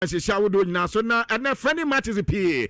Nhyehyɛ ahodoɔ nyinaa so na ɛnɛ friendly matches pii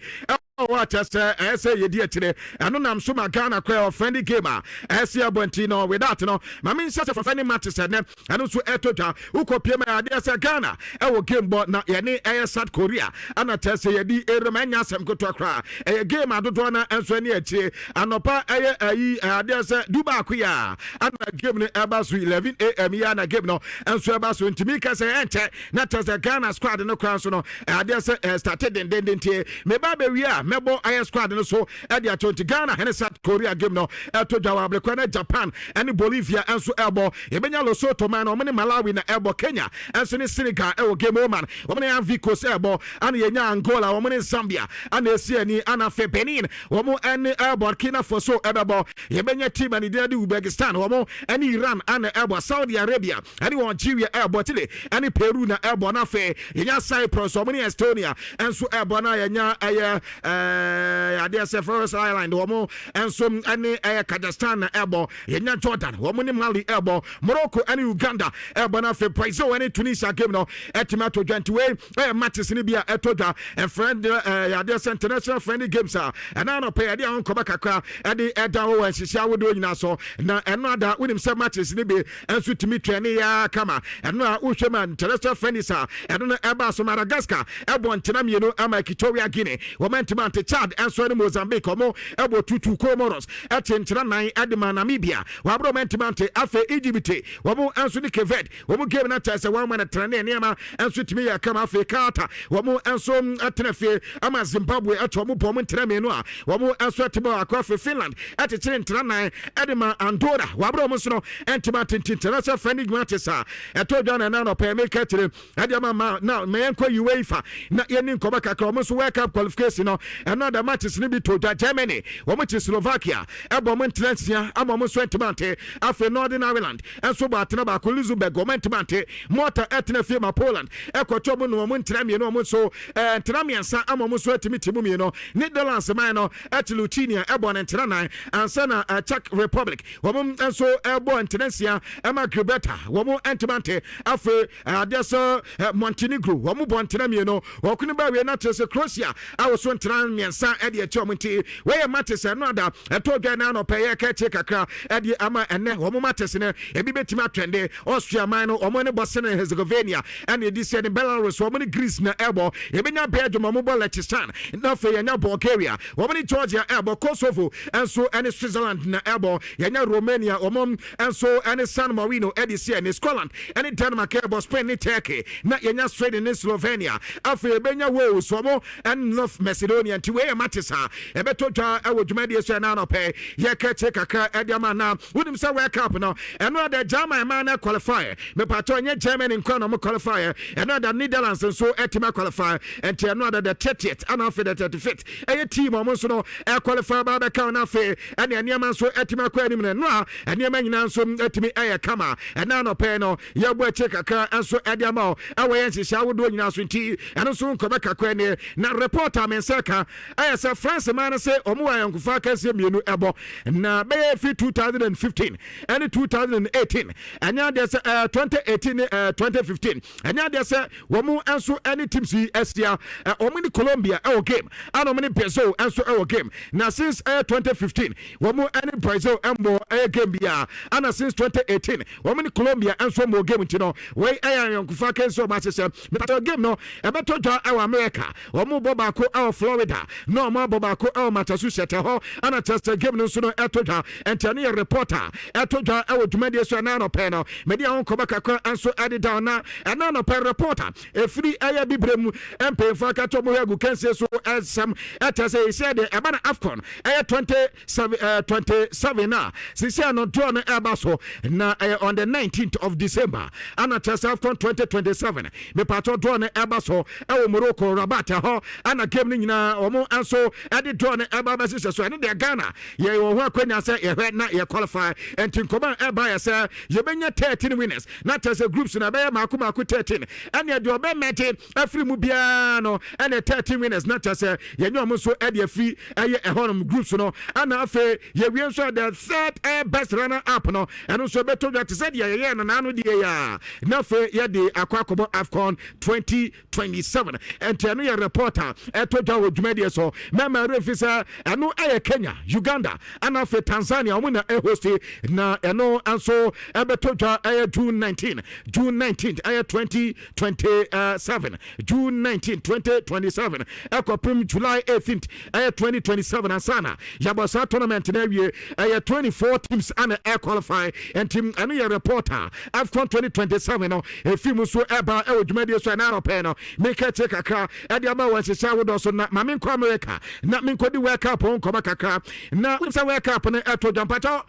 ɛwɔ akyɛ sɛ ɛyɛ sɛ yɛdi akyire. Ɛno nam so ma Ghana kora ɛwɔ friendly game a ɛsɛ ɛbɔ. Nti no, with that no, maame nhyɛ sɛ friendly matches ɛnɛ ɛno nso ɛtɔ dwa. Wokɔ pie ma adeɛ sɛ Ghana ɛwɔ game bɔ na yɛne ɛyɛ South Korea ana kyɛ sɛ yɛdi erem. Ɛnya asɛm ketewa koraa, ɛyɛ game adodoɔ no nso ɛne akyire anɔpa ɛyɛ ɛyi adeɛ sɛ 11 yi a ana game no ɛba so, 11 a.m. yi ana game no nso ɛba so. Ntumi ka sɛ ɛnkyɛ na kyɛ sɛ Ghana squad no koraa nso no adeɛ sɛ ɛstart dendenden tie. Meba bɛwie a, mɛbɔ ayɛ squad no so ɛde ato. Nti Ghana ɛne South Korea game no ɛto dwa wɔ ablekwa no. Japan ɛne Bolivia nso ɛbɔ. Yɛbɛnya Lesotho man no, ɔmo ne Malawi na ɛbɔ. Kenya ɛnso ne Senegal ɛwɔ game. Oman, wɔn ne Ivory Coast ɛbɔ. Ana yɛnya Angola, wɔn ne Zambia ana esi ani. Ana afei Benin, wɔn ɛne Burkina Faso ɛbɛbɔ. Yɛbɛnya team a ne din de Uzbekistan, wɔn ɛne Iran ana ɛbɔ. Saudi Arabia ɛne Algeria ɛbɔ. Chile ɛne Peru na ɛbɔ. Na afei yɛnya Cyprus, wɔn ne Estonia ɛnso ɛbɔ. Na yɛnya ɛyɛ adeɛ sɛ Faroe Island, wɔn nso ɛne ɛyɛ Kazakhstan na ɛbɔ. Yɛnya Jordan, wɔn ne Mali ɛbɔ. Morocco ɛne Uganda ɛbɔ. Na afei Brazil ɛne Tunisia game no ɛtumi ato dwa. Nti wei ɛyɛ matches no bi a ɛtɔ dwa, ɛfrɛ adeɛ sɛ international friendly games a ɛna anɔpɛ yɛde ahɔ nkɔmɔ kakra ɛde ɛda wɔ nhyehyɛ ahodoɔ nyinaa so. Na ɛno ada, wonim sɛ matches no bi nso tumi twɛn ne yɛ kama. Ɛno a wohwɛ mu a, international friendlies a ɛno no ɛba so, Madagascar ɛbɔ ntena 2 ama Equatorial Guinea, wɔn ntoma nte. Chad ɛnso ne Mozambique ɔmo ɛbɔ 2-2. Comoros ɛte ntena 4 ɛde ma Namibia, wɔabrɛ wɔn ntoma nte. Afei Egypt, wɔn nso ne Cape Verde wɔn game no kyerɛ sɛ wɔn ama no tena ne nneɛma nso tumi yɛ kama. Afei Qatar, wɔn nso tena fie ama Zimbabwe ɛto wɔn bɔ wɔn ntena 2 a wɔn nso ɛte bɔ akɔ. Afei Finland ɛkyekyere ntena 4 ɛde ma Andorra, wɔabrɛ wɔn nso no ntoma tenten. International friendly matches a ɛtɔ dwa na ɛna nɔpɛ meka kyerɛ ɛde ama ma na mɛyɛnkɔ UEFA na yɛni nkɔmɔ kakra. Wɔn nso World Cup qualification no, ɛno ada matches no bi to dwa. Germany, wɔn kye Slovakia ɛbɔ wɔn ntena 6 ama wɔn nso ntoma nte. Afei Northern Ireland ɛnso bɔ atena 1, Luxembourg wɔn ntoma nte. Malta ɛtena fie ma Poland ɛkɔtɔ mu no wɔn ntena 2, wɔn nso ntena 3 ama wɔn nso atumi ti mu 2. Netherlands man no ɛte Lithuania ɛbɔ ne ntena 4 ansa na Czech Republic wɔn nso ɛbɔ ntena 6 ɛma Gibraltar, wɔn ntoma nte. Afei adeɛ sɛ Montenegro, wɔn bɔ ntena 2. Wɔkono ba wie na kyerɛ sɛ Croatia a wɔso ntena 3 ɛde akyi wɔn. Nti wɔyɛ matches ɛno ada ɛtɔ dwa na anɔpɛ yɛ kɛkyɛ kakra ɛde ama. Ɛnɛ wɔn matches no ebi bɛtumi atwɛnde. Austria man no, wɔn ne Bosnia and Herzegovina ɛna edi sɛ ne Belarus, wɔn ne Greece na ɛbɔ. Yɛbɛnya Belgium, wɔn bɔ Liechtenstein. Na afei yɛnya Bulgaria, wɔn ne Georgia ɛbɔ. Kosovo nso ɛne Switzerland na ɛbɔ. Yɛnya Romania, wɔn nso ɛne San Marino ɛde si ɛne Scotland ɛne Denmark ɛbɔ. Spain ne Turkey, na yɛnya Sweden ne Slovenia. Afei yɛbɛnya Wales, wɔn ɛne North Macedonia. Nti wei yɛ matches a ɛbɛtɔ dwa ɛwɔ dwumadie so ɛna anɔpɛ yɛkɛkyɛ kakra ɛde ama. Na wonim sɛ World Cup no, ɛno ada German man no qualify. Mepatɔ ɛnyɛ Germany nkwa na ɔmo qualify, ɛno ada Netherlands nso ɛtumi qualify. Nti ɛno ada the 30th ɛna afei the 35th ɛyɛ team ɔmo nso no ɛqualify ba bɛka. No afei ɛne nneɛma nso ɛtumi akɔ anim no a nneɛma nyinaa nso ɛtumi ɛyɛ kama. Ɛna anɔpɛ no yɛbɔ akyire kakra nso ɛde ama wo ɛwɔ yɛn nhyehyɛ ahodoɔ nyinaa so. Nti ɛno nso nkɔbɛ kakra nie. Na report a me nsa ka ɛyɛ sɛ France man no sɛ ɔmo wɔ ayɔnkofa akɛseɛ 2 ɛbɔ na bɛyɛ fi 2015 ɛne 2018. Ɛnyɛ adeɛ sɛ 2018 ne 2015, ɛnyɛ adeɛ sɛ wɔn nso ɛne teams yi ahyia. Wɔn ne Colombia ɛwɔ game ɛna wɔn ne Brazil nso ɛwɔ game. Na since ɛyɛ 2015, wɔn ɛne Brazil ɛmbɔ ɛyɛ game biara, ɛna since 2018 wɔn ne Colombia nso mbɔ game. Nti no wei ɛyɛ ayɔnkofa kɛnso ɔmo ahyehyɛ. Mepatɔ game no ɛbɛtɔ dwa ɛwɔ America. Wɔn bɔ baako ɛwɔ Florida na wɔn abɔ baako ɛwɔ Massachusetts hɔ, ɛna kyerɛ sɛ game no nso no ɛtɔ dwa. Nti ɛno yɛ report a ɛtɔ dwa ɛwɔ dwumadie so. Ɛna anɔpɛ no mɛdi ahɔ nkɔmɔ kakra nso ɛde down. Na ɛna anɔpɛ report a ɛfiri ɛyɛ bibire mu mpanyinfoɔ akatɔ mu agu kɛnsie so ɛsɛm ɛkyɛ sɛ ɛsi ɛde ɛba na AFCON ɛyɛ 27 27 a sisi ano draw no ɛba so na ɛyɛ on the 19th of December. Ana kyerɛ sɛ AFCON 2027 mepatɔ draw no ɛba so ɛwɔ Morocco, Rabat ɛhɔ ana game no nyinaa. wɔn nso ɛde draw no ɛba bɛhyehyɛ so. Ɛno deɛ, Ghana yɛwɔ ho akwanya sɛ yɛhwɛ na yɛ qualify. Nti nkɔmɔ a ɛba yɛ sɛ yɛbɛnya 13 winners, na kyerɛ sɛ groups no ɛbɛyɛ maako maako 13, ɛne deɛ ɔbɛmɛgye afiri mu biara no ɛne 13 winners, na kyerɛ sɛ yɛnyɛ ɔmo nso ɛde afiri ɛyɛ ɛhɔnom groups no. Ɛna afei yɛwie nso, the third best runner up no, ɛno nso ɛbɛtɔ dwa te sɛ deɛ yɛyɛ no naano deɛ yɛ a, na afei yɛde akɔ akɔbɔ AFCON 2027. Ɛnti ɛno yɛ report a ɛtɔ dwa wɔ dwumadie so. Mɛma ɛrɛ fi sɛ ɛno ɛyɛ Kenya, Uganda ɛna afei Tanzania, ɔmo na ɛhost, na ɛno nso ɛbɛtɔ dwa ɛyɛ June 19, June 19 ɛyɛ 2027, June 19 2027 ɛkɔpem July 18 ɛyɛ 2027 ansana yɛabɔ saa tournament no awie. Ɛyɛ 24 teams ana ɛqualify. Nti ɛno yɛ report a AFCON 2027 no ɛfi mu so ɛba ɛwɔ dwumadie so. Ɛna anɔpɛ no meka kyerɛ kakra ɛde ama wɔ nhyehyɛ ahodoɔ so. Na ma menkɔ America na menkɔdi World Cup ho nkɔmɔ kakra. Na wonim sɛ World Cup no ɛto dwampakyɛw,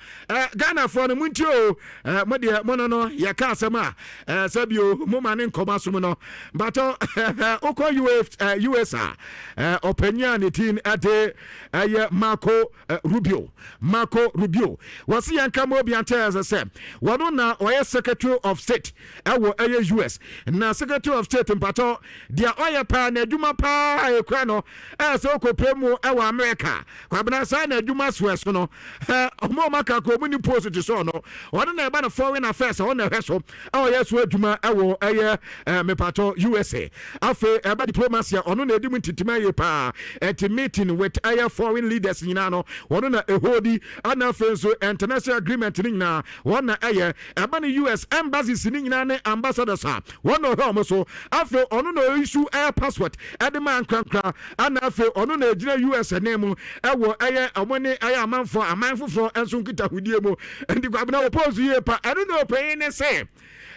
Ghanafoɔ no montie o. Mo deɛ mo no yɛka asɛm a sɛbio moma ne nkɔmɔ asom no mpakyɛw. Wokɔ US a, ɔpanyin a ne din ɛde ɛyɛ Marco Rubio, Marco Rubio, wɔsi yɛn ka ma obi ankyɛ sɛ wɔno na ɔyɛ Secretary of State ɛwɔ ɛyɛ US. Na Secretary of State, mpakyɛw, deɛ ɔyɛ paa na adwuma paa ekura no ɛyɛ sɛ ɔkɔpɛ mu ɛwɔ America, Kwabena, saa na adwuma soɛ so no ɔmo a ɔmo aka kɔ ɔmo ni post te so no, ɔno na ɛba no foreign affairs, ɔno na ɛhwɛ so a ɔyɛ so adwuma ɛwɔ ɛyɛ mepatɔ USA. Afei ɛba diplomacy a, ɔno na edi mu ntitima yie paa. Ɛti meeting with ɛyɛ foreign leaders nyinaa no, ɔno na ɛhodi. Ɛna afei nso international agreement no nyinaa, wɔn na ɛyɛ. Ɛba no US embassies ne nyinaa ne ambassadors a, wɔn na ɔhwɛ ɔmo so. Afei ɔno na ɔyisu ɛyɛ passport ɛde ma nkrankra. Ɛna afei ɔno na egyina US anan mu ɛwɔ ɛyɛ ɔmo ne ɛyɛ amanfoɔ aman foforɔ nso nkitahodie mu. Nti Kwabena, wɔ post yie pa. Ɛno na ɔpanyin ne sɛ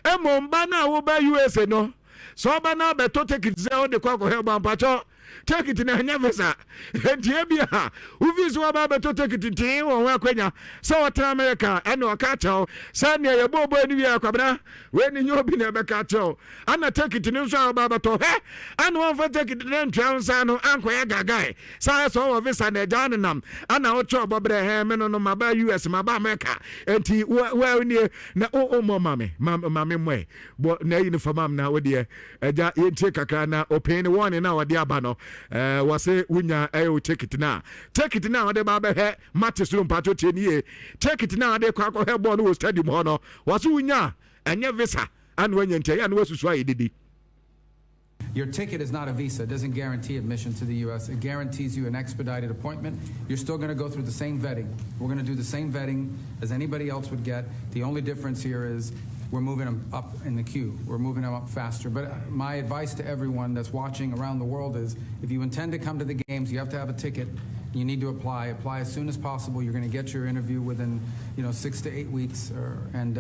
mmom ba no a woba USA no, sɛ ɔba no abɛtɔ ticket sɛ wode kɔ akɔhwɛ bɔ, ampakyɛw, ticket na ɛnyɛ visa. Nti ebi a wofi so waba abɛtɔ ticket ntii wɔ ho akwanya sɛ ɔtena America, ɛne ɔka kyɛw sɛ nea yɛbɔɔbɔ ani wie. Akwabena, wei ne nyɛ obi na ɛbɛka kyɛw. Ana ticket no nso a wɔba abɛtɔ hwɛ, ana wɔmfa ticket no ntua nsa no ankɔyɛ gagae saa sɛ ɔwɔ visa na agya ne nam ana wokyɛ ɔbɔberɛ hɛ me no maba US, maba America. Nti wo nie na wommɔ ma me ma me mmɔɛ bɔ na ayi no famam na wodeɛ agya yɛntie kakra. Na ɔpɛn ne wɔne no a wɔde aba no, wɔ se wonya ɛyɛ wo ticket no a, ticket no a wɔde ba bɛhwɛ mate soro, mpato tie ne yie, ticket no a wɔde kɔ akɔhwɛ bɔɔl no wɔ stadium hɔ no, wɔ se wonya ɛnyɛ visa ana wanya. Nti ɛyɛ a na wasusu ayɛ didi. Your ticket is not a visa. It doesn't guarantee admission to the U.S. It guarantees you an expedited appointment. You're still going to go through the same vetting. We're going to do the same vetting as anybody else would get. The only difference here is we're moving them up in the queue. We're moving them up faster. But my advice to everyone that's watching around the world is if you intend to come to the games, you have to have a ticket. You need to apply. Apply as soon as possible. You're going to get your interview within 6 to 8 weeks or, and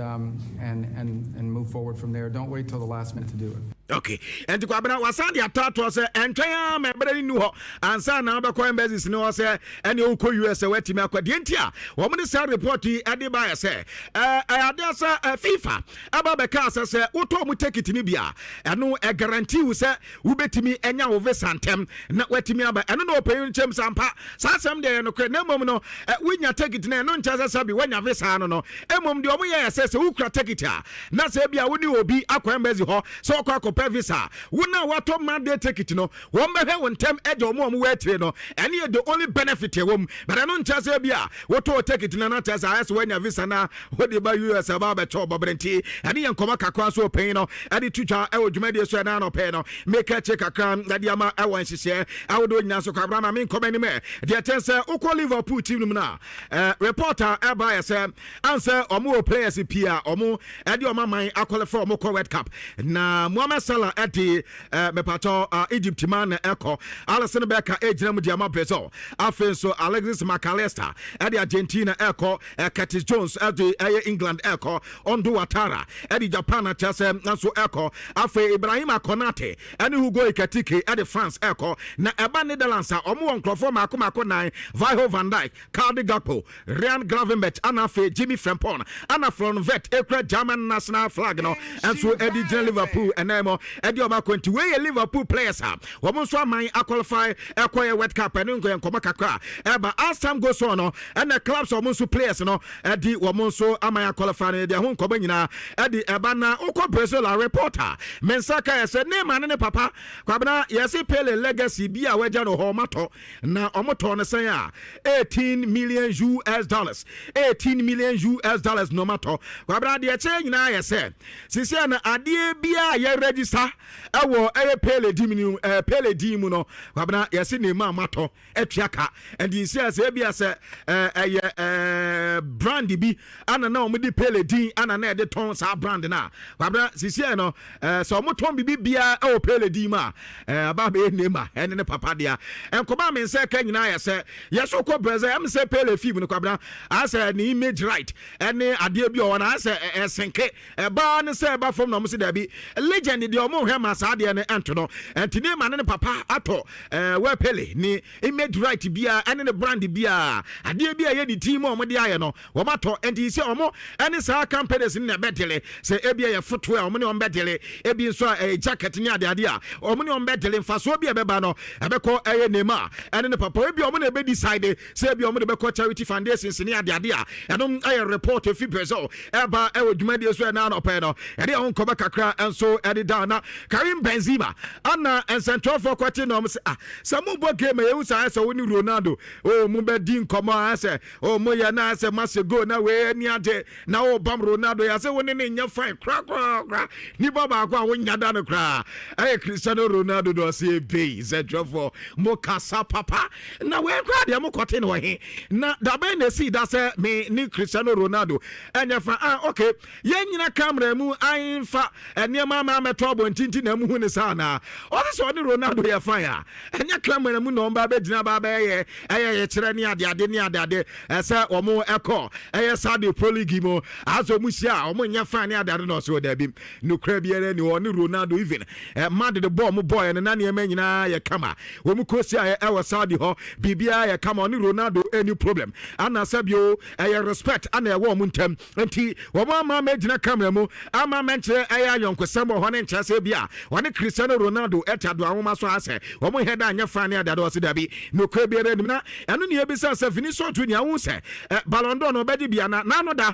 move forward from there. Don't wait till the last minute to do it. Okay, ɛnti Kwabena, wasan de atoatoa sɛ ɛntwɛn a ma ɛberɛ no nu hɔ ansa na wobɛkɔ embassies ne hɔ sɛ ɛne wokɔ US sɛ woatumi akɔ. Deɛ nti a wɔm de saa report yi ɛde baeɛ sɛ ɛyɛ adeɛ sɛ FIFA ɛba bɛkaa sɛ wotɔ mu ticket no bi a, ɛno ɛguarantee wo sɛ wobɛtumi anya wo visa ntɛm na woatumi aba. Ɛno na ɔpanyin nkyɛm sɛ ampa saa asɛm deɛ yɛ nokorɛ, na mmom no wonya ticket no, ɛno nkyɛ sɛ bi woanya visa no. Mmom deɛ ɔmo yɛ sɛ wokura ticket a, na sɛ bi a wo ne obi akɔ embassy hɔ sɛ ɔkɔ akɔpɛ visa, wo na watɔ matchday ticket no, wɔn bɛhwɛ wo ntɛm agya ɔmo a ɔmo wɔ akyire no. Ɛne yɛ the only benefit ɛwɔ mu, but ɛno nkyɛ sɛ bi a wotɔ ticket no na kyerɛ sɛ ayɛ sɛ woanya visa na wode ba US aba abɛkyɛ ɔbɔberɛ. Nti ɛne yɛ nkɔmmɔ kakra so ɔpanyin no ɛde to dwa ɛwɔ dwumadie so. Ɛna anɔpɛ no meka kye kakra ɛde ama ɛwɔ nhyehyɛɛ ahodoɔ nyinaa so. Kwabra, ma menkɔmɔ anim ɛ. Deɛ kyɛn sɛ wokɔ Liverpool team no mu no a, report a ɛba yɛ sɛ ansɛ ɔmo wɔ players pii a ɔmo ɛde ɔmo aman aqualify ɔmo kɔ World Cup, na Mohamed Salah ɛde mepatɔ Egypt man na ɛkɔ, Alisson Becker ɛgyina mu de ama Brazil, afei nso Alexis McAllister ɛde Argentina ɛkɔ, Curtis Jones ɛde ɛyɛ England ɛkɔ, Ondo Watara ɛde Japan akyɛ sɛ nso ɛkɔ, afei Ibrahima Konate ɛne Hugo Ekitike ɛde France ɛkɔ. Na ɛba Netherlands a, ɔmo wɔ nkurɔfoɔ maako maako nan: Virgil van Dijk, Cody Gakpo, Ryan Gravenberch, ana afei Jimmy Frimpong, ana Florian Wirtz ekura German national flag no nso ɛde gyina Liverpool ɛnan mu. Wɔn ɛde wɔn akɔ, nti wei yɛ Liverpool players a wɔn nso aman aqualify ɛkɔyɛ World Cup. Ɛne nkɔyɛ nkɔmɔ kakra ɛba. As time goes on no, ɛna clubs a wɔn nso players no ɛde wɔn nso aman aqualify no, yɛde ɛho nkɔmɔ nyinaa ɛde ɛba. Na wokɔ Brazil a, reporter mensa ka yɛ sɛ Neymar ne ne papa Kwabena yɛse Pele legacy bi a wagya no hɔ, ɔmatɔ na ɔmotɔ no sɛn a, US$18 million, US$18 million na ɔmatɔ. Kwabena, deɛ kyerɛ nyinaa yɛ sɛ sisi na adeɛ biara yɛ register ɛwɔ ɛyɛ Pele din mu, Pele din mu no, Kwabena, yɛse Neymar matɔ atua ka. Ɛnti nsi a sɛ ebi a sɛ ɛyɛ brand bi ana na wɔn de Pele din ana na yɛde tɔn saa brand na, Kwabena, sisi no sɛ wɔn tɔn bibi biara ɛwɔ Pele din mu a, aba bɛyɛ Neymar ɛne ne papa deɛ. Nkɔmɔ a mi nsa ka nyinaa yɛ sɛ yɛso kɔ Brazil ɛm sɛ Pele film no, Kwabena, asɛ ne image right ɛne adeɛ bi ɔwɔ na asɛ ɛsenke ɛbaa ne sɛ ɛba fam na ɔmo si dɛbi, legend deɛ ɔmo hwɛ ma saa adeɛ no ɛnto no. Ɛnti Neymar ne ne papa atɔ wɛ Pele ne image right biara ɛne ne brand biara, adeɛ bi a ɛyɛ ne team a ɔmo de ayɛ no, wɔn atɔ. Ɛnti sɛ ɔmo ɛne saa companies no na ɛbɛdeal, sɛ ebi ɛyɛ footwear, ɔmo ne ɔmo bɛdeal, ebi nso a ɛyɛ jacket ne adeade a, ɔmo ne ɔmo bɛdeal. Mfasoɔ bi a ɛbɛba no ɛbɛkɔ ɛyɛ Neymar ɛne ne papa. Ebi ɔmo na ɛbɛ decide sɛ ebi ɔmo de bɛkɔ charity foundations ne adeade a. Ɛnom ɛyɛ report efi Brazil ɛba ɛwɔ dwumadie so. Ɛna anɔpɛ no ɛde ɛho nkɔmɔ kakra nso ɛde da. Na Karim Benzema ana nsɛntwerɛfoɔ kɔte na ɔmo sɛ, ah, sɛ mo bɔ game a yɛhu saa sɛ wo ne Ronaldo o mo bɛ di nkɔmɔ a, sɛ o mo yɛ na sɛ mo ahyɛ goal na wei ani agye na o bam Ronaldo, yɛ sɛ wo ne ne nyɛ fine korakorakora, nipa baako a wonya da no koraa ɛyɛ Cristiano Ronaldo na ɔsɛ ebei nsɛntwerɛfoɔ mo kasa papa na wei koraa deɛ mo kɔte no wɔ he na dabɛn na esi da sɛ me ne Cristiano Ronaldo ɛnyɛ fa. Ah, okay, yɛn nyina camera mu ayinfa nneɛma ama amɛtɔ abɔntinti na mu hu ne saa na ɔsɛ sɛ ɔne Ronaldo yɛ fine a, ɛnyɛ camera mu na ɔmo ba bɛgyina ba bɛyɛ ɛyɛ yɛkyerɛ ne adeade ne adeade. Ɛsɛ ɔmo ɛkɔ ɛyɛ Saudi Pro League mu asɛ ɔmo hyia a, ɔmo nyɛ fine ne adeade na ɔsɛ ɔdabi, nokura biara ni ɔne Ronaldo even Madrid bɔɔl mo bɔɔl no na nneɛma nyinaa yɛ kama. Wɔn kɔ si a ɛwɔ Saudi hɔ, biribiara yɛ kama, ɔne Ronaldo any problem ana sɛbio ɛyɛ respect ana ɛwɔ ɔmo ntɛm. Nti wɔn ama ama gyina camera mu ama mɛnkyerɛ ɛyɛ ayɔnkosɛm wɔ hɔ ne nkyerɛ sɛ bi a wɔne Cristiano Ronaldo ɛte ado ahoma so asɛ wɔn hɛ da anyɛ fa ne adeade. Ɔse dabi, nokura biara anim. Na ɛno ne ebisa sɛ Vinicius Junior ahu sɛ Ballon d'Or no ɔbɛgye bia na n'ano da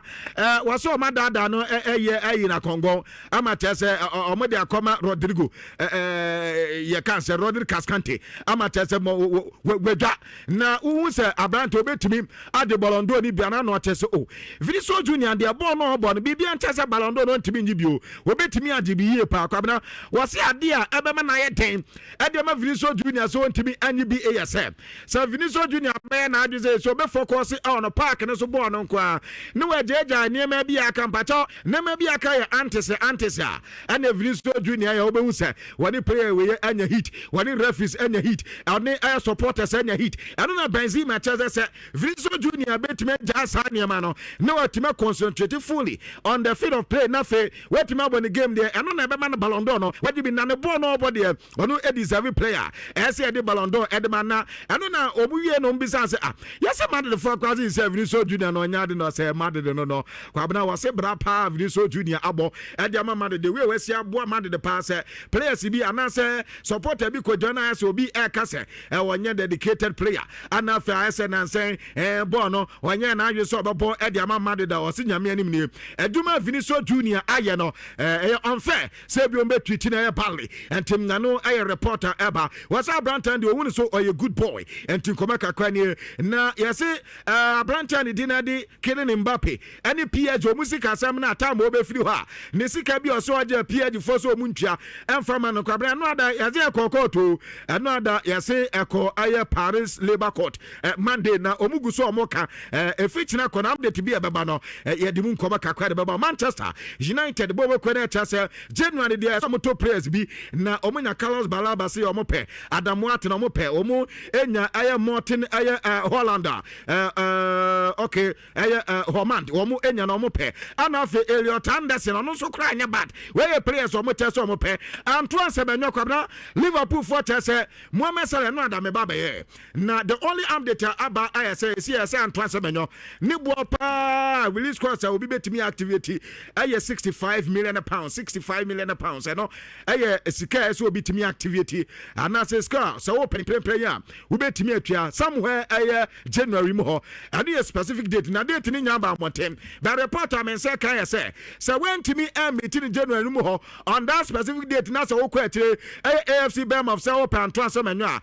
wɔsɛ ɔma daadaa no ɛyɛ ɛyi na kɔngɔn ama kyerɛ sɛ ɔmo de akɔma Rodrigo, yɛ kan sɛ Rodrigo Cascante, ama kyerɛ sɛ wadwa na wohu sɛ aberante obɛtumi agye Ballon d'Or ni bia na ano ɔkyɛ sɛ o Vinicius Junior deɛ, bɔɔl no ɔbɔ no biribia nkyɛ sɛ Ballon d'Or no ntumi nye bio, wɔbɛtumi agye bi yie paa. Kwabena, wɔse adeɛ a ɛbɛma no ayɛ den ɛde ama Vinicius Junior sɛ ɔntumi anye bi yɛ sɛ Vinicius Junior bɛyɛ n'adwe sɛ ɔbɛfocus ɛwɔ no park no so bɔɔl no nko a ne wɔagyaagyaa nneɛma bi a aka mpakyɛw, nneɛma bi aka yɛ antese antese a, ɛna Vinicius Junior yɛ wobɛhu sɛ wɔne player wei anya heat, wɔne referees anya heat, ɔne ɛyɛ supporters anya heat. Ɛno na Benzema kyerɛ sɛ Vinicius Junior bɛtumi agyaa saa nneɛma no na watumi concentrate fully on the field of play na afei watumi abɔ ne game deɛ, ɛno na ɛbɛma no Ballon d'Or no wagye bi. Na ne bɔɔl no ɔbɔ deɛ, ɔno deserve player ɛyɛ sɛ yɛde Ballon d'Or ɛde ma. Na ɛno na ɔmo wie no, ɔmo bisa sɛ, ah, yɛsɛ Madridfoɔ koraa sɛ Vinicius Junior no ɔnyɛ ade no sɛ Madrid no. Kwabena, wɔse bra paa Vinicius Junior abɔ ɛde ama Madrid wei, wɔasi aboa Madrid paa sɛ players bi anaasɛ supporter bi kɔgyina no ayɛ sɛ obi ɛɛka sɛ ɛwɔ dedicated player ana afei ayɛ sɛ nansɛn bɔɔl no ɔnyɛ n'adwe sɛ ɔbɛbɔ ɛde ama Madrid a, ɔse Nyame anim nie, adwuma Vinicius Junior ayɛ no ɛyɛ unfair sɛ ebi wɔn bɛtwiti na ɛyɛ badly. Nti nano ɛyɛ reporter ɛba, wɔsɛ aberanteɛ deɛ, ohun so ɔyɛ good boy. Nti nkɔmɔ kakra nie na yɛse aberanteɛ ne din ade Kylian Mbappe ɛne PSG ɔmo sika asɛm no atam a ɔbɛfiri hɔ a, ne sika bi ɔsɛ ɔgye PSG foɔ sɛ ɔmo ntua ɛmfa ma no. Kwabena, ɛno ada yɛse ɛkɔ court o, ɛno ada yɛse ɛkɔ ɛyɛ Paris Labour Court Monday na ɔmo gu so ɔmo ka ɛfi kyena kɔ na update bi ɛbɛba no, yɛde mu nkɔmɔ kakra de bɛba. Manchester United bɔ wɔkɔ no ɛkyɛ sɛ January deɛ, ɛsɛ ɔmo to players bi na ɔmo nya Carlos Baleba sɛ ɔmo pɛ, Adam Wharton ɔmo pɛ, ɔmo enya ɛyɛ Morten ɛyɛ Holland a okay, ɛyɛ Hormand, wɔn enya na wɔn pɛ, ɛna afei Elliot Anderson, ɔno nso koraa nyɛ bad. Wɔyɛ players wɔn kyɛ sɛ wɔn pɛ. Antoine Semenyo, Kwabena, Liverpool foɔ kyɛ sɛ Mohamed Salah no adame ba bɛyɛ na the only update a aba ayɛ sɛ esi yɛ sɛ Antoine Semenyo ne boɔ paa release clause a obi bɛtumi activate ɛyɛ £65 million, £65 million. £65. Ɛno ɛyɛ sika a ɛsɛ obi tumi activate anaasɛ sika a sɛ wopɛ mprempren a wobɛtumi atua somewhere ɛyɛ January mu hɔ. Ɛno yɛ specific date na date no nya aba mmɔnten, but report a me nsa ka yɛ sɛ woantumi ammiti no January mu hɔ on that specific date na sɛ wokɔ akyire ɛyɛ AFC Bournemouth sɛ wopɛ Antoine Semenyo a,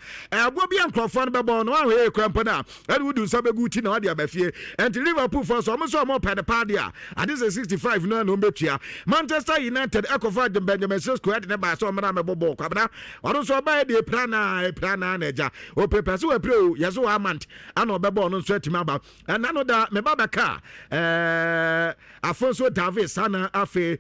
ɛboɔ bi a nkurɔfoɔ no bɛbɔ no, woanhwɛ yɛ kura mpo no a, ɛne wodi nsa bɛgu ti na wade aba fie. Ɛnti Liverpool foɔ nso, ɔmo nso ɔmo pɛ no paa deɛ a, ade sɛ 65 no na ɔmo bɛtua. Manchester United ɛkɔfa Benjamin Sesko ɛde ne baa sɛ ɔmmra mɛbɔ bɔɔl. Kwabena, ɔno nso ɔbaeɛ deɛ, ɛpira na ɛpira na na agya ɔpɛ sɛ wapira o, yɛ so one month ana ɔbɛbɔ, ɔno nso atumi aba. Ɛna no da meba bɛka Afonso Davies sana afei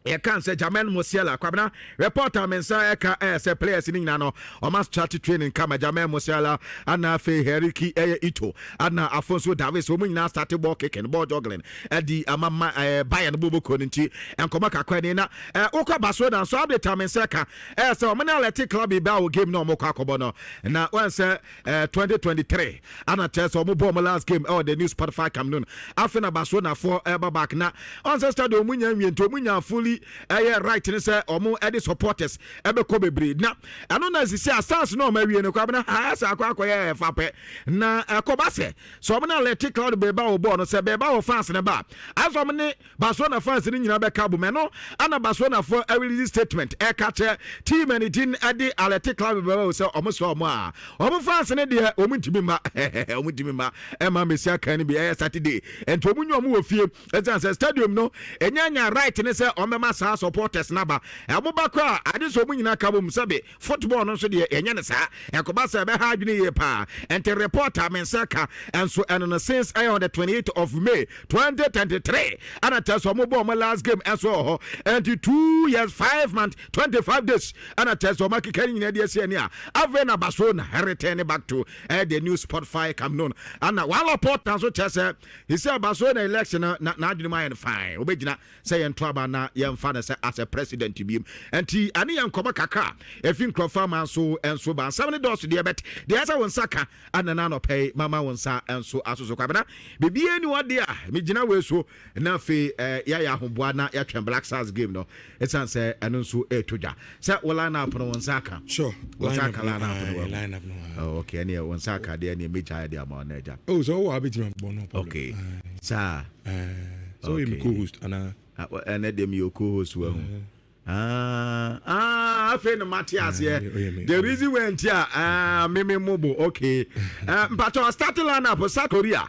yɛka sɛ Jamal Musiala. Kwabena, report a me nsa ɛka ɛyɛ sɛ players no nyinaa no, ɔma start training kama. Jamal Musiala ana afei Hiroki ɛyɛ Ito ana Afonso Davies, wɔn nyinaa start ball kicking, ball juggling ɛdi ama ma Bayern boboko no. Nti nkɔmɔ kakra ni na wokɔ Barcelona nso, update a me nsa ɛka ɛyɛ sɛ ɔmo ne Athletic Club bi a wɔ game na ɔmo kɔ akɔbɔ no na wɔn sɛ 2023 ana kyerɛ sɛ ɔmo bɔ ɔmo last game ɛwɔ the new Spotify Camp Nou. Afei na Barcelona foɔ ɛba back na ɔn sɛ stadium ɔmo nya nwie, nti ɔmo nya fully ɛyɛ right ne sɛ ɔmo ɛde supporters ɛbɛkɔ bebree na ɛno na sisi a stars na ɔmo awie no kɔ abena ha sɛ akɔyɛ ɛfa pɛ na ɛkɔba sɛ ɔmo ne Athletic Club bɛɛba wɔ bɔɔl no, sɛ bɛɛba wɔ fans ne ba asɛ ɔmo ne Barcelona fans no nyinaa bɛka abom. Ɛno ana Barcelona foɔ release statement ɛka kyerɛ team ɛne din ɛde Athletic Club bɛba sɛ ɔmo sɛ ɔmo a ɔmo fans no deɛ, ɔmo ntumi mma, ɔmo ntumi mma ɛma Messi aka no bi ɛyɛ Saturday. Nti ɔmo nyɛ ɔmo wɔ fie, ɛsiane sɛ stadium no ɛnya nya right ne sɛ ɔmo bɛma saa supporters naba. Ɛmo ba kɔ a, ade sɛ ɔmo nyinaa ka bom. Sɛbe, football no nso deɛ, ɛnyɛ ne saa, ɛkɔba sɛ ɛbɛha adwene yie paa. Ɛnti report a me nsa ka ɛnso ɛno no, since ɛyɛ on the 28th of May 2023 ɛna kyerɛ sɛ ɔmo bɔ ɔmo last game ɛnso wɔ hɔ. Ɛnti 2 years 5 months 25 days ɛna kyerɛ sɛ ɔmo akeka ne nyinaa de asi ani a, afei na Barcelona return back to the new Spotify Camp Nou. Ana one report nso kyerɛ sɛ sisi Barcelona election na n'adwene mu ayɛ no fine, obɛgyina sɛ yɛnto aba na yɛmfa no sɛ as a president biem. Nti ɛne yɛ nkɔmɔ kakra ɛfi nkurɔfoɔ ama nso nso ba. Nsɛm ne dɔɔso deɛ, bɛt deɛ ɛsɛ wo nsa ka ana na anɔpɛ yi mama wo nsa nso asoso. Kwabena, biribiara ni wɔde a megyina wei so na afei yɛayɛ ahoboa na yɛatwɛn Black Stars game no, ɛsiane sɛ ɛno nso ɛɛtɔ dwa sɛ wo line up no, wo nsa aka. Sure. Wo nsa aka line up no? Line up no. Oh, okay, ɛneɛ wo nsa aka deɛ, ɛneɛ mɛgya de ama wo na agya. Oh, so wowɔ abɛtumi abɔ, no problem. Okay, saa. So okay, mi co-host ana? Ɛnɛ deɛ meyɛ co-host wɔ ho. Ah, afei no mate aseɛ the reason why nti a meme mobo. Okay, mpatɔ starting lineup, South Korea,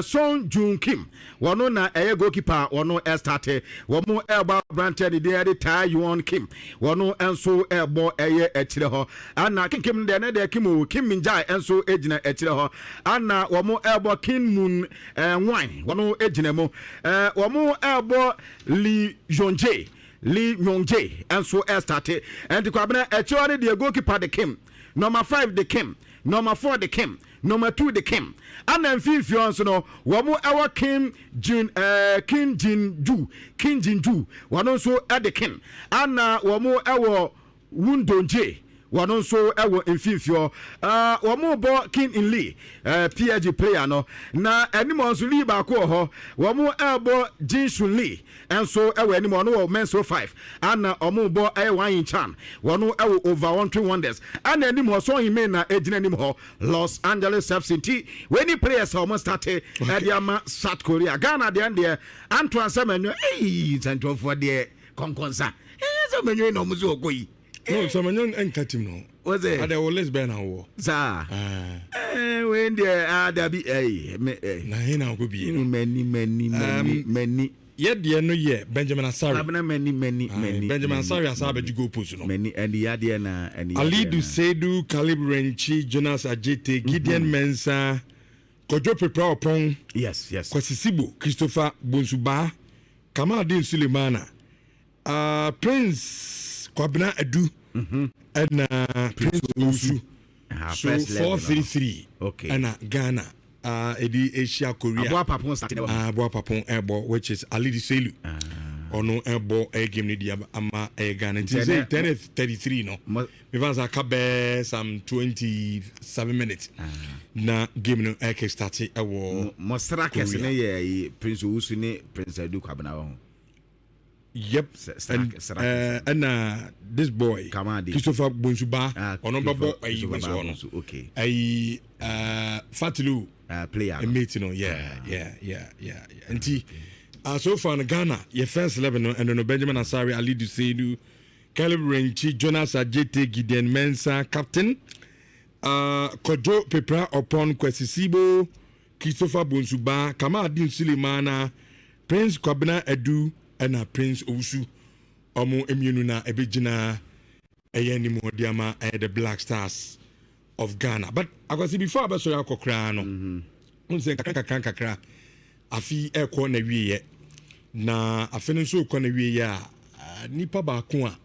Son Jun Kim, wɔno na ɛyɛ goalkeeper, wɔno ɛstarte. Wɔn ɛbɔ aberanteɛ ne deɛ ɛde Tae Yuon Kim, wɔno nso ɛbɔ ɛyɛ akyire hɔ. Ana Kim Kim deɛ ne deɛ Kim o Kim Min Jae nso gyina akyire hɔ. Ana wɔn ɛbɔ Kim Moon Wan, wɔno gyina mu. Wɔn ɛbɔ Lee Yong Jae, Lee Myung Jae nso ɛstarte. Ɛnti Kwabena, akyire hɔ no deɛ, goalkeeper de Kim, number 5 de Kim, number 4 de Kim, number 2 de Kim. Ana mfimfini hɔ nso no, wɔn ɛwɔ Kim Jin Kim Jin Ju, Kim Jin Ju, wɔn nso ɛde Kim. Ana wɔn ɛwɔ Woon Dong Jae, wɔn nso ɛwɔ mfimfini hɔ. Wɔn bɔ Kim In Lee, PSG player no, na anim hɔ nso Lee baako wɔ hɔ. Wɔn ɛbɔ Jin Sun Lee nso ɛwɔ anim, ɔno wɔ Mainz 05. Ana wɔn bɔ ɛyɛ Wang Yin Chan, wɔn ɛwɔ Wolverhampton Wanderers. Ana anim hɔ Son Heung-min na egyina anim hɔ, Los Angeles FC. Nti wɔn ni players a wɔn start ɛde ama South Korea. Ghana deɛ Antoine Semenyo, ɛyi nsɛntwerɛfoɔ deɛ kɔnkɔnsa ɛyɛ sɛ Semenyo na wɔn nso ɔkɔ yi. No, Semenyo nka team no. Wɔsɛ ade wɔ list bɛn na wɔ? Saa wei deɛ, ah, dabi, ɛyi me ɛ. Na he na ɔkɔ bie no? Mani mani mani mani. Yɛ deɛ no yɛ Benjamin Asare. Abena, mani mani mani. Benjamin Asare asa abɛgye goal post no. Mani ɛni yadeɛ na ɛni yadeɛ na. Alidu Seidu, Caleb Renchi, Jonas Ajete, Gideon Mensah, Kojo Pepra Opong. Kwasi Sibo, Christopher Bonsuba, Kamaldeen Sulemana, Prince Kwabena Adu, ɛna Prince Owusu. So 4-3-3 ɛna Ghana ɛde ahyia Korea. Aboa Papon start. Aboa Papon ɛbɔ, which is Alidu Seidu. Ɔno ɛbɔ ɛyɛ game no di ama ɛyɛ Ghana. Nti sɛ 10:33 no, mefa sɛ aka bɛɛ some 27 minutes na game no ɛkɛ start ɛwɔ Mɔsra kɛse ne yɛ Prince Owusu ne Prince Adu Kwabena wɔ ho. Yep. And ɛna this boy Kamadi. Christopher Bonsu Baah, Ah, ɔno bɛbɔ ɛyi Christopher wings Baah hɔ no. Bonsu, okay. Ɛyi Fatilu player no. Mate no, yeah. Nti so far no, Ghana yɛ first 11 no, ɛno no Benjamin Asare, Alidu Seidu, Caleb Yirenkyi, Jonas Adjetey, Gideon Mensah captain, Kojo Pepra Oppong, Kwesi Sibo, Christopher Bonsu Baah, Kamaldeen Sulemana, Prince Kwabena Adu ɛna Prince Owusu. Ɔmo mmienu na ɛbɛgyina ɛyɛ anim ɔde ama ɛyɛ the Black Stars of Ghana. But Akwasi, before abɛsɔre akɔ koraa no, n sɛ nkakra nkakra nkakra afi ɛkɔ na wieɛ, na afe no nso kɔ na wieɛ a, nipa baako a